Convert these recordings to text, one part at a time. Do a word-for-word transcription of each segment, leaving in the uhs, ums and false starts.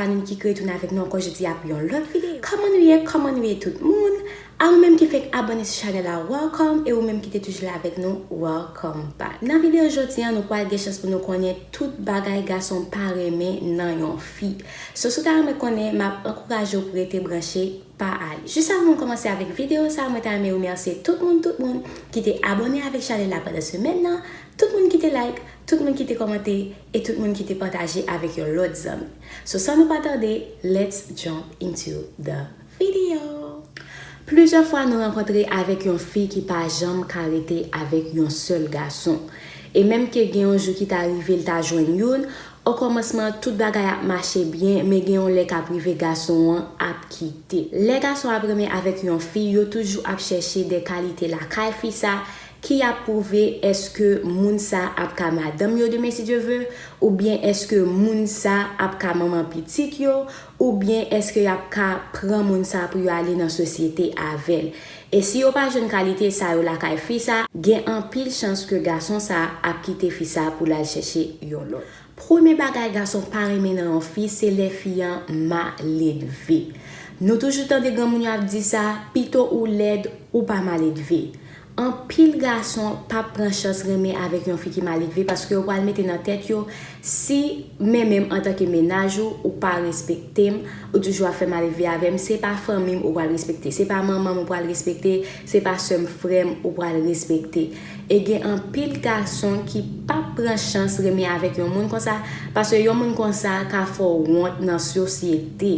Moun ki k retounen avèk nou ankò jodi a pou yon lòt videyo. Kòman nou ye? Kòman nou ye tout moun? A ou menm ki fèk abòne sou chanèl la, welcome. E ou menm ki te toujou la avèk nou, welcome back. Nan videyo jodi a, nou pral gen chans pou nou konnen tout bagay gason pa renmen nan yon fi. So, si w ta renmen konnen, m ap ankouraje w pou rete branche, pa ale. Jis avan nou kòmanse avèk videyo sa, mwen ta renmen remèsye tout moun, tout moun ki te abòne avèk chanèl la pandan semèn nan, tout moun ki te like, tout moun ki te kòmante, e tout moun ki te pataje avèk yon lòt zanmi. So, san nou pa tande, let's jump into the video. Plizyè fwa nou rankontre avèk yon fi ki pa janm ka rete avèk yon sèl gason. E menm ke gen yon jou ki ta rive l ta jwenn youn, okòmansman tout bagay ap mache byen, men gen yon lè k ap rive gason an ap kite. Lè gason ap renmen avèk yon fi, yo toujou ap chèche de kalite lakay fi sa ki ap pwouve èske moun sa ap ka madanm yo demen si Dye ve, oubyen èske moun sa ap ka manman pitit yo, oubyen èske y ap ka pran moun sa pou yo ale nan sosyete avè l. E si yo pa jwenn kalite sa yo lakay fi sa, gen anpil chans ke gason sa ap kite fi sa pou l al chèche yon lòt. Premye bagay gason pa renmen nan yon fi, se lè fi an maledve. Nou toujou tande granmoun yo ap di sa, pito ou lèd ou pa maledve. Anpil gason p ap pran chans renmen avèk yon fi ki maledve, paske yo pral mete nan tèt yo, si men menm antanke mennaj ou, ou pa respekte m, ou toujou ap fè maledve avè m, se pa fanmi m ou pral respekte, se pa manman m ou pral respekte, se pa sè m, frè m ou pral respekte. E gen anpil gason ki p ap pran chans renmen avèk yon moun konsa, paske yon moun konsa ka fè w wont nan sosyete.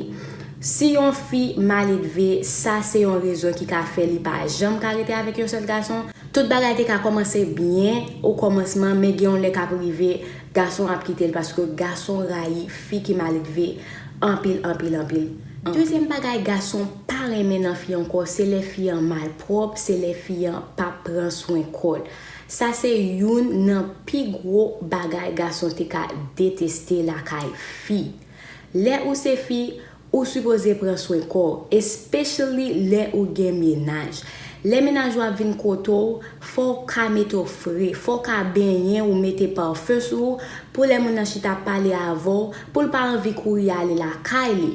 Si yon fi maledve, sa se yon rezon ki ka fè li pa janm ka rete avèk yon sèl gason. Tout bagay te ka kòmanse byen okòmansman, men gen yon lè k ap rive, gason ap kite l paske gason rayi fi ki maledve anpil, anpil, anpil, anpil. Dezyèm bagay gason pa renmen nan fi ankò, se lè fi an malpwòp, se lè fi an p ap pran swen kò l. Sa se youn nan pi gwo bagay gason te ka deteste lakay fi. Lè ou se fi, ou sipoze pran swen kò w, especially lè ou gen mennaj. Lè mennaj ou ap vin kote w, fò w ka mete w fre, fò w ka benyen w, mete pafen sou ou, pou lè moun nan chita ap pale avè w, pou l pa anvi kouri ale lakay li.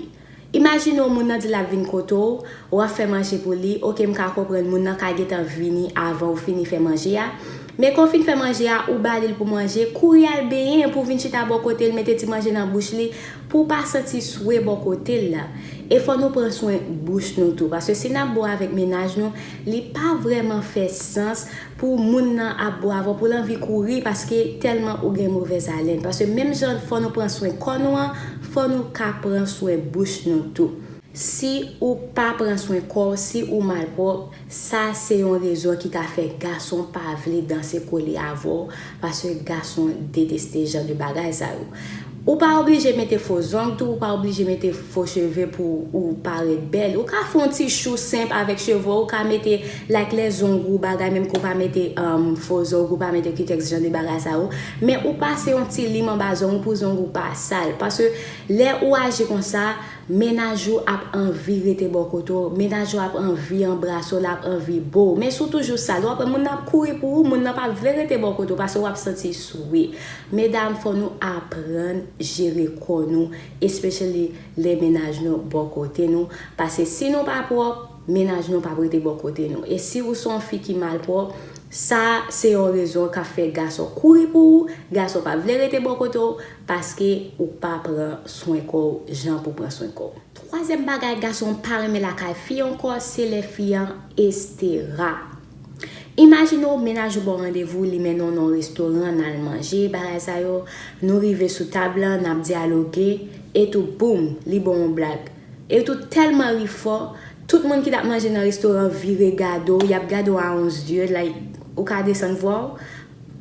Imajine w, moun nan di l ap vin kote w, w ap fè manje pou li, oke, m ka konprann moun nan ka gentan vini avan w fini fè manje a. Men kan w fin fè manje a, ou ba li l pou manje, kouri al benyen pou w vin chita bò kote l, mete ti manje nan bouch li, pou w pa santi swe bò kote l la. E fò nou pran swen bouch nou tou, paske si n ap bo avèk mennaj nou, li pa vrèman fè sans pou moun nan ap bo avè w, pou l anvi kouri, paske tèlman ou gen movèz alèn. Paske menm jan fò nou pran swen kò nou an, fò nou ka pran swen bouch nou tou. Si ou pa pran swen kò w, si ou malpwòp, sa se yon rezon ki ka fè gason pa vle danse kole avè w, paske gason deteste jan de bagay sa yo. Ou pa oblije mete fo zong tou, ou pa oblije mete fo cheve pou ou parèt bèl. Ou ka fè yon ti chou senp avèk cheve w, ou ka mete, like, lè zong ou bagay, menm ke w pa mete, um, fo zong, ou pa mete kitèks, jan de bagay sa yo. Men ou pase yon ti lim anba zong ou pou zong ou pa sal. Paske lè ou aji konsa, mennaj ou ap anvi rete bò kote w, mennaj ou ap anvi anbrase w, l ap anvi bo w. Men si w toujou sal, w ap wè moun nan ap kouri pou ou, moun nan p ap vle rete bò kote w, paske w ap santi swe. Medam, fò nou aprann jere kò nou, especially lè mennaj nou bò kote nou, paske si nou pa pwòp, mennaj nou p ap rete bò kote nou. E si ou se yon fi ki malpwòp, sa se yon rezon k ap fè gason kouri pou ou, gason p ap vle rete bò kote w, paske ou pa pran swen kò w jan pou pran swen kò w. Twazyèm bagay gason pa renmen lakay fi ankò, se lè fi an estera. Imajine w, mennaj ou ba w randevou, li mennen w nan yon restoran, n al manje, bagay sa yo, nou rive sou tab lan, n ap dyaloge, etou, boum, li ba w yon blag. Etou tèlman ri fò, tout moun ki t ap manje nan restoran vire gade w, y ap gade w a yon zye, like, ou ka desann vwa w.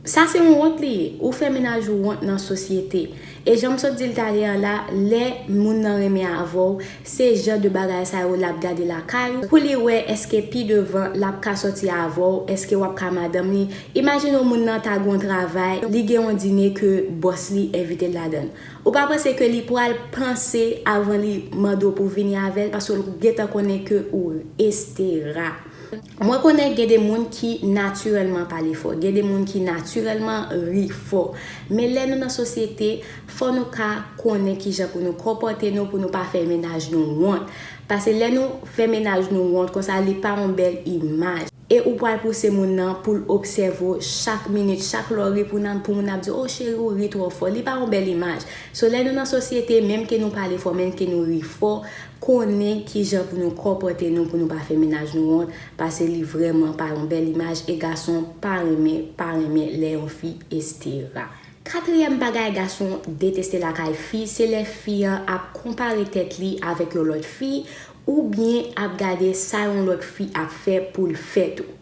Sa se yon wont li ye. Ou fè mennaj ou wont nan sosyete. E jan m sot di l talè a la, lè moun nan renmen avè w, se jan de bagay sa yo l ap gade lakay ou, pou li wè èske pi devan l ap ka sòti avè w, èske w ap ka madanm li. Imajine w, moun nan ta gen yon travay, li gen yon dine ke bòs li envite l ladan l. Ou pa panse ke li pral panse avan li mande w pou w vini avè l, paske l gentan konnen ke ou estera. Mwen konnen gen de moun ki natirèlman pale fò, gen de moun ki natirèlman ri fò. Men lè nou nan sosyete, fò nou ka konnen kijan pou nou konpòte nou pou nou pa fè mennaj nou wont. Paske lè nou fè mennaj nou wont konsa, li pa yon bèl imaj. E ou pral pouse moun nan pou l obsève w chak minit, chak lè w ri pou nan, pou moun ap di, "O cheri, ou ri twò fò." Li pa yon bèl imaj. So, lè nou nan sosyete, menm ke nou pale fò, menm ke nou ri fò, konnen kijan pou nou konpòte nou, pou nou pa fè mennaj nou wont, paske li vrèman pa yon bèl imaj, e gason pa renmen, pa renmen lè yon fi, etsetera. Katriyèm bagay gason deteste lakay fi, se lè fi an ap konpare tèt li avèk yon lòt fi, oubyen ap gade sa yon lòt fi ap fè pou l fè tou.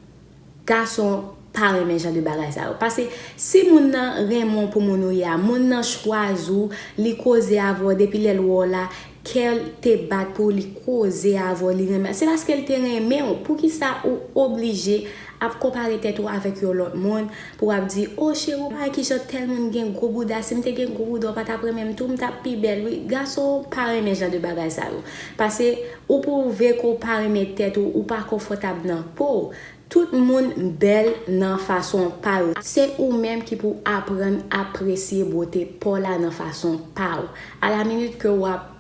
Gason pa renmen jan de bagay sa yo. Paske si moun nan renmen w pou moun ou ye a, moun nan chwazi w, li koze avè w depi lè l wè w la, kè l te bat pou li koze avè w, li renmen. Se paske l te renmen w. Poukisa ou oblije ap konpare tèt ou avèk yon lòt moun pou w ap di, "O cheri, ou pa wè kijan tèl moun gen gwo bouda, si m te gen gwo bouda, w pa t ap renmen m tou, m t ap pi bèl wi." Gason pa renmen jan de bagay sa yo. Paske ou pwouve ke w pa renmen tèt ou, ou pa konfòtab nan po w. Tout moun bèl nan fason pa yo. Se ou menm ki pou aprann apresye bote pa w la nan fason pa w. A la minit ke w ap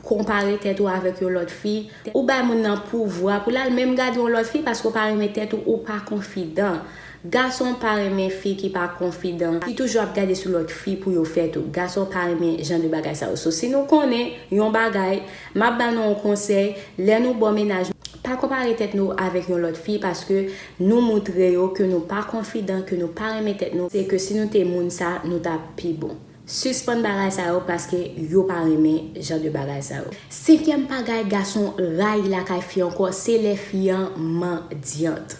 konpare tèt ou avèk yon lòt fi, ou bay moun nan pouvwa pou l al menm gade yon lòt fi paske w pa renmen tèt ou, ou pa konfidan. Gason pa renmen fi ki pa konfidan, ki toujou ap gade sou lòt fi pou yo fè tou. Gason pa renmen jan de bagay sa yo. So, si nou konnen yon bagay, m ap ba nou yon konsèy, lè nou bò mennaj, pa konpare tèt nou avèk yon lòt fi paske nou moutre yo ke nou pa konfidan, ke nou pa renmen tèt nou. Se ke si nou te moun sa, nou t ap pi bon. Sispann bagay sa yo paske yo pa renmen jan de bagay sa yo. Senkyèm bagay gason rayi lakay fi ankò, se lè fi an mandyant.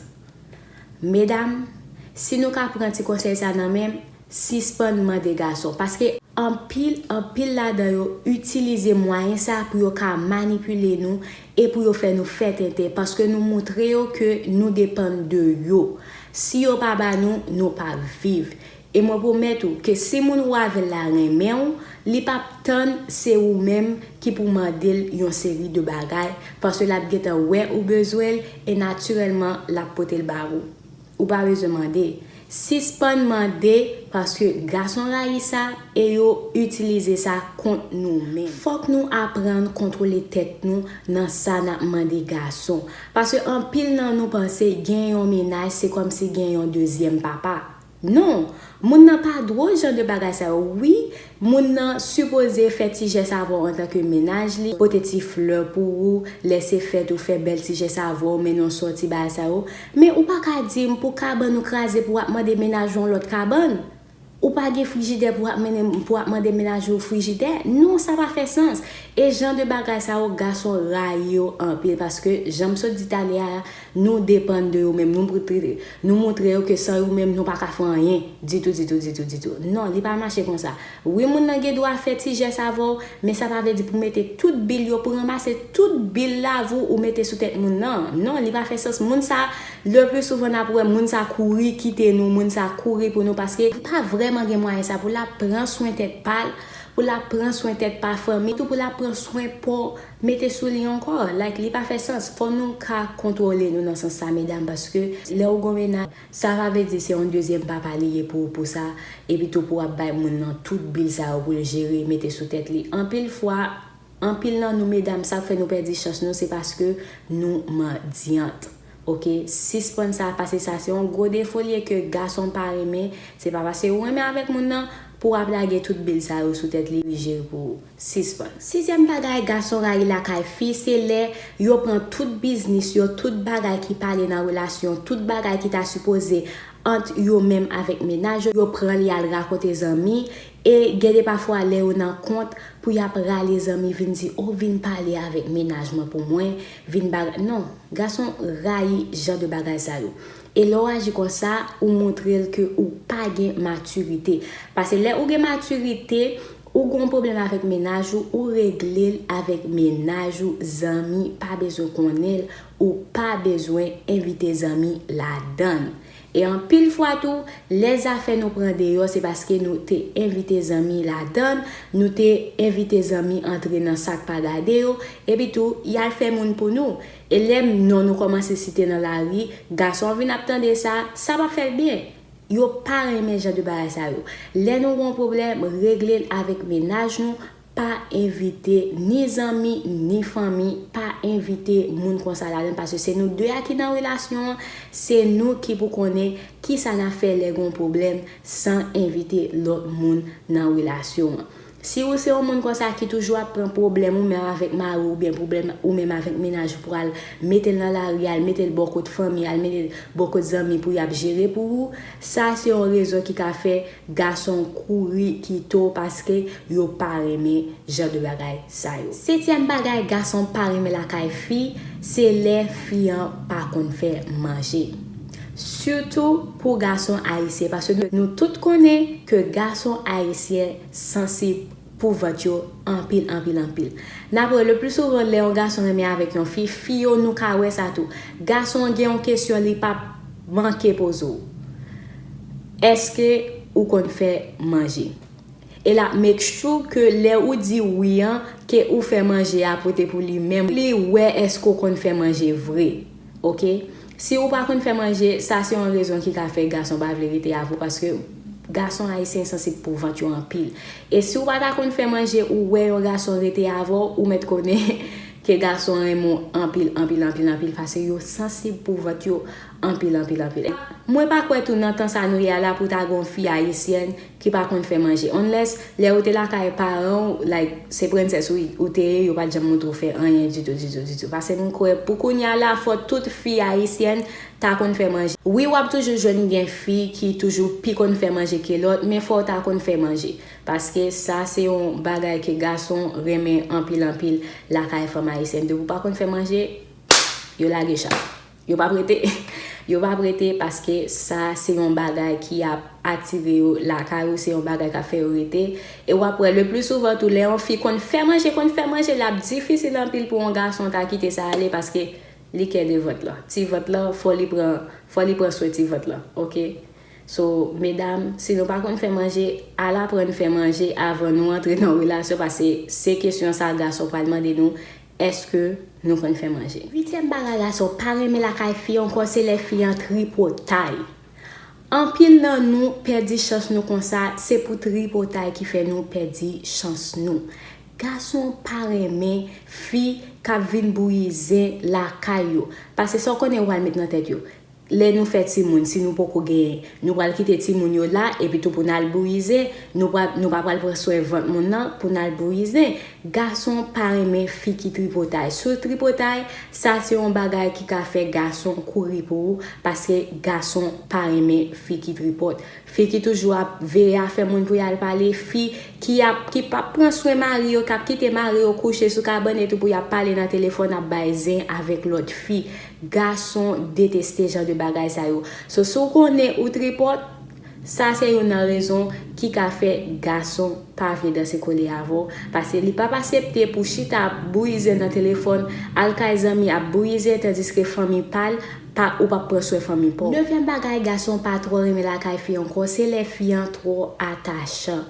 Medam, si nou ka pran ti konsèy sa nan men m, sispann mande gason. Paske anpil, anpil ladan yo itilize mwayen sa pou yo ka manipile nou e pou yo fè nou fè tenten. Paske nou moutre yo ke nou depann de yo. Si yo pa ba nou, nou p ap viv. E mwen pwomèt ou ke si moun ou avè l la renmen w, li p ap tann se ou menm ki pou mande l yon seri de bagay, paske l ap gentan wè ou bezwen l e natirèlman l ap pote l ba ou. Ou pa bezwen mande. Sispann mande, paske gason rayi sa e yo itilize sa kont nou menm. Fòk nou aprann kontwole tèt nou nan sa n ap mande gason. Paske anpil nan nou panse gen yon mennaj se kòmsi gen yon dezyèm papa. Non, moun nan pa dwe jan de bagay sa yo. Wi, moun nan sipoze fè ti jès avè w antanke mennaj li, pote ti flè pou ou, lè se fèt ou fè bèl ti jès avè w, mennen w sòti, bagay sa yo. Men ou pa ka di m pou kabann ou kraze pou w ap mande mennaj ou yon lòt kabann. Ou pa gen frijidè pou w ap mennen, pou w ap mande mennaj ou frijidè. Non, sa pa fè sans. E jan de bagay sa yo, gason rayi yo anpil paske, jan m sot di talè a, nou depann de yo menm. Nou moutre, nou moutre yo ke san yo menm, nou pa ka fè anyen. Ditou, ditou, ditou, ditou. Non, li pa mache konsa. Wi, moun nan gen dwa fè ti jès avè w, men sa pa vle di pou mete tout bil yo, pou ranmase tout bil lavi w, ou mete sou tèt moun nan. Non, li pa fè sans. Moun sa, le plus souvent, n ap wè moun sa kouri kite nou, moun sa kouri pou nou, paske pa vrèman gen mwayen sa pou l ap pran swen tèt pa l, pou l ap pran swen tèt pa fanmi, tou pou l ap pran swen pa w, mete sou li ankò. Like, li pa fè sans. Fò nou ka kontwole nou nan sans sa, medam, paske lè ou gon mennaj, sa pa vle di se yon dezyèm papa li ye pou ou pou sa, epi tou pou w ap bay moun nan tout bil sa yo pou l jere, mete sou tèt li. Anpil fwa, anpil nan nou medam, sa k fè nou pèdi chans nou, se paske nou mandyant. Oke, sispann sa, paske sa se yon gwo defo li ye ke gason pa renmen. Se pa paske ou renmen avèk moun nan pou w ap lage tout bil sa yo sou tèt li, li jere pou ou. Sispann. Sizyèm bagay gason rayi lakay fi, se lè yo pran tout biznis yo, tout bagay ki pale nan relasyon, tout bagay ki ta sipoze ant yo menm avèk mennaj yo, yo pran li al rakonte zanmi, e gen de pafwa lè yo nan kont pou y ap rale zanmi vin di, "O, vin pale avèk mennaj mwen pou mwen, vin bagay." Non, gason rayi jan de bagay sa yo. E lè w aji konsa, ou montre l ke ou pa gen matirite. Paske lè ou gen matirite, ou gon pwoblèm avèk mennaj ou, ou regle l avèk mennaj ou, zanmi pa bezwen konnen l, ou pa bezwen envite zanmi ladan l. E anpil fwa tou, lè zafè nou pran deyò, se paske nou te envite zanmi ladan l, nou te envite zanmi antre nan sa k pa gade yo, epi tou, y al fè moun pou nou. E lè non nou kòmanse site nan lari, gason an vin ap tande sa, sa p ap fè l byen. Yo pa renmen jan de bagay sa yo. Lè nou gen yon pwoblèm, regle l avèk mennaj nou, pa envite ni zanmi, ni fanmi, pa envite moun konsa ladan l, paske se nou de a ki nan relasyon an, se nou ki pou konnen kisa n ap fè lè gen yon pwoblèm san envite lòt moun nan relasyon an. Si ou se yon moun konsa ki toujou ap pran pwoblèm ou menm avèk mari w oubyen pwoblèm ou menm avèk mennaj ou pou al mete l nan lari, al mete l bò kot fanmi, al mete l bò kot zanmi pou y ap jere pou ou, sa se yon rezon ki ka fè gason kouri kite w paske yo pa renmen jan de bagay sa yo. Setyèm bagay gason pa renmen lakay fi, se lè fi an pa konn fè manje. Sitou pou gason ayisyen, paske nou, nou tout konnen ke gason ayisyen sansib pou vant yo anpil, anpil, anpil. N ap wè le pli souvan lè yon gason renmen avèk yon fi, fi yo nou ka wè sa tou. Gason an gen yon kesyon li p ap manke poze w. Èske ou konn fè manje? E l ap make sure ke lè ou di wi an, ke ou fè manje a pote pou li menm, li wè èske w konn fè manje vre. Oke? Si ou pa konn fè manje, sa se yon rezon ki ka fè gason pa vle rete avè w, paske gason ayisyen sansib pou vant yo anpil. E si w pa ta konn fè manje, ou wè yon gason rete avè w, ou mèt konnen ke gason renmen w anpil, anpil, anpil, anpil, paske yo sansib pou vant yo anpil, anpil, anpil. Mwen pa kwè tou nan tan sa nou ye a la pou ta gen yon fi ayisyèn ki pa konn fè manje. Unless, lè ou te lakay paran w, like, se prensès ou, ou te ye, yo pa t janm montre w fè anyen ditou, ditou, ditou. Paske m kwè, pou kounye a la, fò tout fi ayisyèn ta konn fè manje. Wi, w ap toujou jwenn gen fi ki toujou pi konn fè manje ke lòt, men fò w ta konn fè manje. Paske sa se yon bagay ke gason renmen anpil, anpil lakay fanm ayisyèn. Depi w pa konn fè manje, yo lage chay. Yo p ap rete. Yo p ap rete paske sa se yon bagay ki ap atire yo lakay ou, se yon bagay k ap fè yo rete. E w ap wè, le pli souvan tou, lè yon fi konn fè manje, konn fè manje, l ap difisil anpil pou yon gason ta kite sa ale paske li kè de vant lan. Ti vant lan, fò li pran, fò li pran swen ti vant lan, oke? So, medam, si nou pa konn fè manje, al aprann fè manje avan nou antre nan relasyon, paske se kesyon sa gason pral mande nou, èske nou konn fè manje? Uityèm bagay gason pa renmen lakay fi ankò, se lè fi an tripotay. Anpil nan nou pèdi chans nou konsa, se pou tripotay ki fè nou pèdi chans nou. Gason pa renmen fi k ap vin bouyi zen lakay yo. Paske sa w konnen yo pral met nan tèt yo. Lè nou fè timoun, si nou poko genyen, nou pral kite timoun yo la, epi tou pou n al bouyi zen, nou pral, nou pa pral pran swen vant moun nan pou n al bouyi zen. Gason pa renmen fi ki tripotay. Si w tripotay, sa se yon bagay ki ka fè gason kouri pou ou, paske gason pa renmen fi ki tripot. Fi ki toujou ap veye afè moun pou y al pale, fi ki ap, ki p ap pran swen mari yo, k ap kite mari yo kouche sou kabann etou pou y ap pale nan telefòn, ap bay zen avèk lòt fi. Gason deteste jan de bagay sa yo. So, si w konnen ou tripot, sa se youn nan rezon ki ka fè gason pa vle danse kole avè w, paske li p ap aksepte pou chita ap bouyi zen nan telefòn, al kay zanmi ap bouyi zen, tandiske fanmi pa l, pa, ou p ap pran swen fanmi pa w. Nevyèm bagay gason pa twò renmen lakay fi ankò, se lè fi an twò atachan.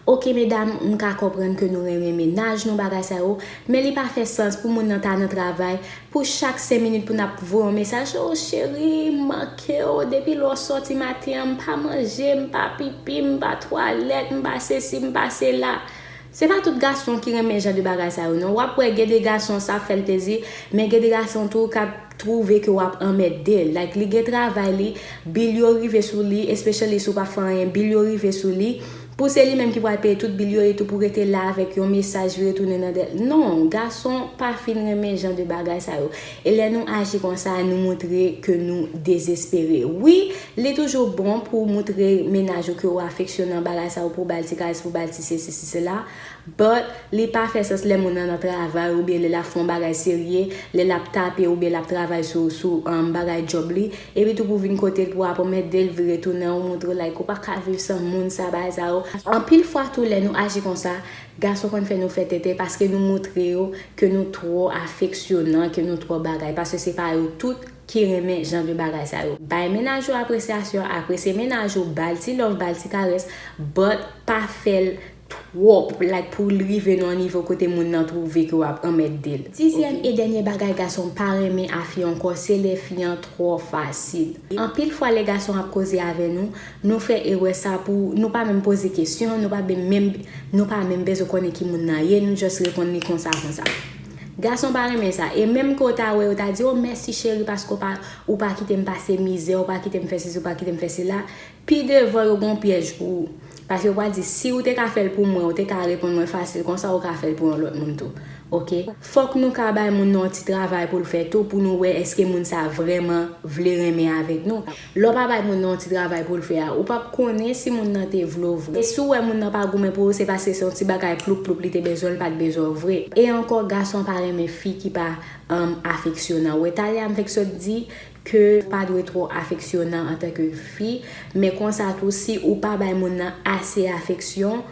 Oke, medam, m ka konprann ke nou renmen mennaj nou, bagay sa yo, men li pa fè sans pou moun nan ta nan travay, pou chak senk minit pou n ap voye yon mesaj, "O cheri, m manke w, depi lè w sòti maten an, m pa manje, m pa pipi, m pa twalèt, m pa sesi, m pa sela." Se pa tout gason ki renmen jan de bagay sa yo, non. W ap wè gen de gason, sa ap fè l plezi, men gen de gason tou k ap twouve ke w ap anmède l. Like, li gen travay li, bil yo rive sou li, especially si w pa fè anyen, bil yo rive sou li. Pou se li menm ki pral peye tout bil yo etou pou rete la avèk yon mesaj vire tounen nan dèyè l. Non, gason pa fin renmen jan de bagay sa yo. E lè nou aji konsa, nou montre ke nou dezespere. Wi, li toujou bon pou w montre mennaj ou ke w afeksyonan bagay sa yo, pou w ba l ti karès, pou w ba l ti sesi, ti sela. But, li pa fè sans lè moun nan nan travay oubyen lè l ap fè yon bagay serye, lè l ap tape oubyen l ap travay sou, sou, um, bagay djòb li, epi tou pou vin kote l pou ap anmède l, vire tounen, ou montre w like ou pa ka viv san moun sa, bagay sa yo. Anpil fwa tou, lè nou aji konsa, gason konn fè nou fè tenten paske nou montre yo ke nou twò afeksyonan, ke nou twò bagay, paske se pa yo tout ki renmen jan de bagay sa yo. Bay mennaj ou apresyasyon, apresye mennaj ou, ba l ti love, ba l ti karès, but pa fè l twòp, like, pou l rive nan yon nivo kote moun nan twouve ke w ap anmède l. Dizyèm e dènye bagay gason pa renmen a fi ankò, se lè fi an twò fasil. Anpil fwa lè gason ap koze avè nou, nou fè erè sa pou nou pa menm poze kesyon, nou pa menm, nou pa menm bezwen konnen ki moun nan ye, nou just reponn li konsa konsa. Gason pa renmen sa. E menm ke w ta wè, yo ta di, "O, mèsi cheri, paske w pa, ou pa kite m pase mizè, ou pa kite m fè sesi, ou pa kite m fè sela." Pi devan, yo gon pyèj pou ou. Paske yo pral di, "Si ou te ka fè l pou mwen, ou te ka reponn mwen fasil konsa, ou ka fè l pou yon lòt moun tou." Oke? Fòk nou ka bay moun nan yon ti travay pou l fè tou, pou nou wè èske moun sa vrèman vle renmen avèk nou. Lè w pa bay moun nan yon ti travay pou l fè a, ou p ap konnen si moun nan te vle w vre. E si w wè moun nan pa goumen pou ou, se paske se yon ti bagay ploup ploup li te bezwen, l pa t bezwen w vre. E ankò, gason pa renmen fi ki pa, um, afeksyonan. Ou wè talè a m fèk sot di ke pa dwe twò afeksyonan antanke fi, men konsa tou, si ou pa bay moun nan ase afeksyon,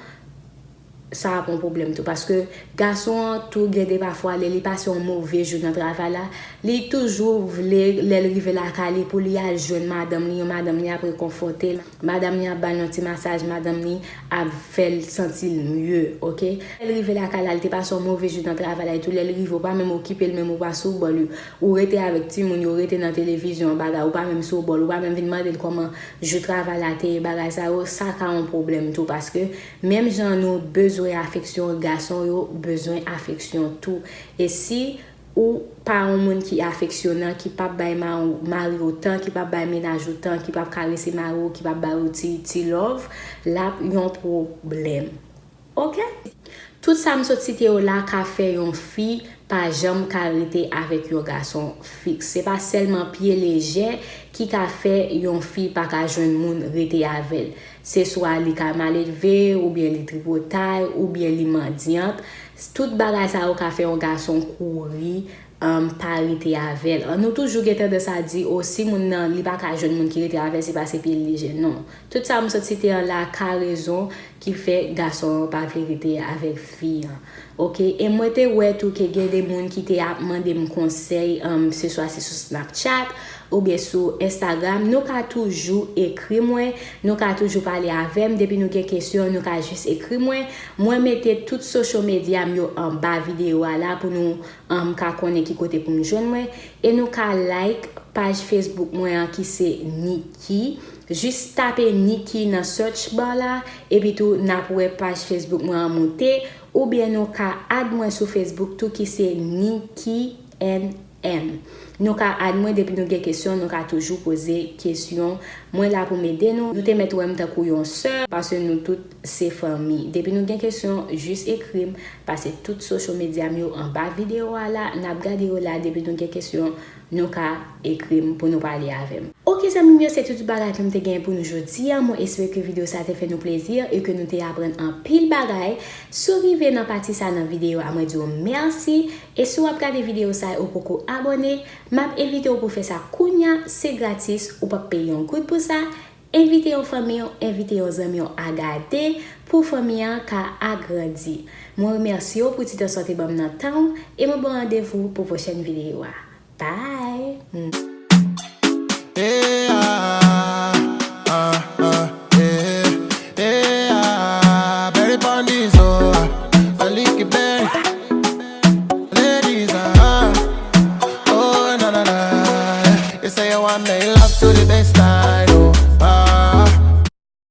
sa ap yon pwoblèm tou, paske gason an tou gen de pafwa lè li pase yon move jou nan travay la, li toujou vle lè l rive lakay li pou li al jwenn madanm li, yon madanm li ap rekonfòte l, madanm li ap ba l yon ti masaj, madanm li ap fè l santi l mye, oke? Lè l rive lakay la, li te pase yon move jou nan travay la, etou lè l rive, ou pa menm okipe l, menm ou pa sou bò l, ou rete avèk timoun yo, rete nan televizyon, bagay, ou pa menm sou bò l, ou pa menm vin mande l kòman jou travay la te ye, bagay sa yo, sa ka yon pwoblèm tou, paske menm jan nou bezwen afeksyon, gason yo bezwen afeksyon tou. E si ou pa yon moun ki afeksyonan, ki p ap bay ma-, mari w tan, ki p ap bay mennaj ou tan, ki p ap karese mari w, ki p ap ba yo ti, ti love, l ap yon pwoblèm. Oke? Tout sa m sot site yo la ka fè yon fi pa janm ka rete avèk yon gason fiks. Se pa sèlman pye lejè ki ka fè yon fi pa ka jwenn moun rete avè l. Se swa li ka maledve, oubyen li tripotay, oubyen li mandyant. Tout bagay sa yo ka fè yon gason kouri, um, pa rete avè l. An nou toujou gen tandans a di, "O, si moun nan, li pa ka jwenn moun ki rete avè l, se paske pye l lejè." Non. Tout sa m sot site an la ka rezon ki fè gason an pa vle rete avèk fi an. Oke? E mwen te wè tou ke gen de moun ki te ap mande m konsèy, um, se swa se sou Snapchat oubyen sou Instagram. Nou ka toujou ekri mwen, nou ka toujou pale avè m. Depi nou gen kesyon, nou ka jis ekri mwen. Mwen mete tout social media m yo anba videyo a la pou nou, um, ka konnen ki kote pou nou jwenn mwen. E nou ka like paj Facebook mwen an ki se Niki. Jis tape Niki nan search bar la, epi tou n ap wè paj Facebook mwen an moute, oubyen nou ka add mwen sou Facebook tou ki se Niki N M. Nou ka add mwen, depi nou gen kesyon, nou ka toujou poze kesyon. Mwen la pou m ede nou. Nou te mèt wè m tankou yon sè, paske nou tout se fanmi. Depi nou gen kesyon, jis ekri m, paske tout social media m yo anba videyo a la, n ap gade yo la, depi nou gen kesyon, nou ka ekri m pou nou pale avè m. Oke, zanmi m yo, se tout bagay ke m te gen pou nou jodi a. Mwen espere ke videyo sa te fè nou plezi e ke nou te aprann anpil bagay. Si w rive nan pati sa nan videyo a, mwen di w mèsi. E si w ap gade videyo sa e w poko abòne, m ap envite w pou fè sa kounya, se gratis, ou p ap peye yon goud pou sa. Envite yon fanmi w, envite yon zanmi w a gade pou fanmi an ka agrandi. Mwen remèsye w pou ti tan sa w te ban m nan tan w e mwen ba w randevou pou pwochèn videyo a. Bye!